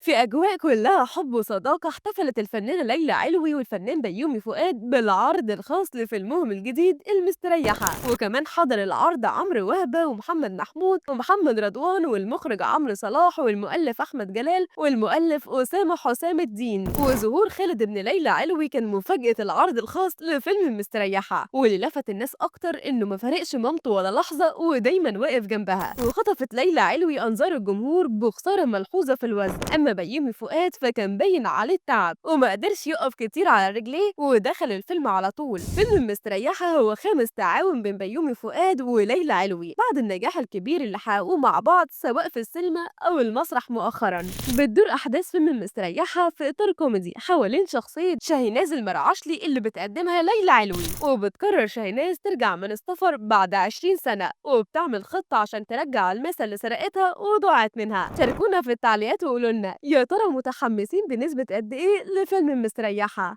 في أجواء كلها حب وصداقة احتفلت الفنانة ليلى علوي والفنان بيومي فؤاد بالعرض الخاص لفيلمهم الجديد المستريحة، وكمان حضر العرض عمرو وهبة ومحمد محمود ومحمد رضوان والمخرج عمرو صلاح والمؤلف أحمد جلال والمؤلف أسامة حسام الدين. وظهور خالد ابن ليلى علوي كان مفاجأة العرض الخاص لفيلم المستريحة، واللي لفت الناس أكتر إنه ما فارقش مامته ولا لحظة ودايما واقف جنبها. وخطفت ليلى علوي أنظار الجمهور بخسارة ملحوظة في الوزن، أما بيومي فؤاد فكان باين عليه التعب وما قدرش يقف كتير على رجليه ودخل الفيلم على طول. فيلم المستريحة هو خامس تعاون بين بيومي فؤاد وليلى علوي بعد النجاح الكبير اللي حققوه مع بعض سواء في السينما أو المسرح مؤخرا. بتدور أحداث فيلم المستريحة في إطار كوميدي حوالين شخصية شاهيناز المرعشلي اللي بتقدمها ليلى علوي، وبتقرر شاهيناز ترجع من السفر بعد 20 سنة وبتعمل خطة عشان ترجع الماسة اللي سرقتها وضاعت منها. شاركونا في التعليقات وقولوا لنا يا ترى متحمسين بنسبة قد إيه لفيلم المستريحة؟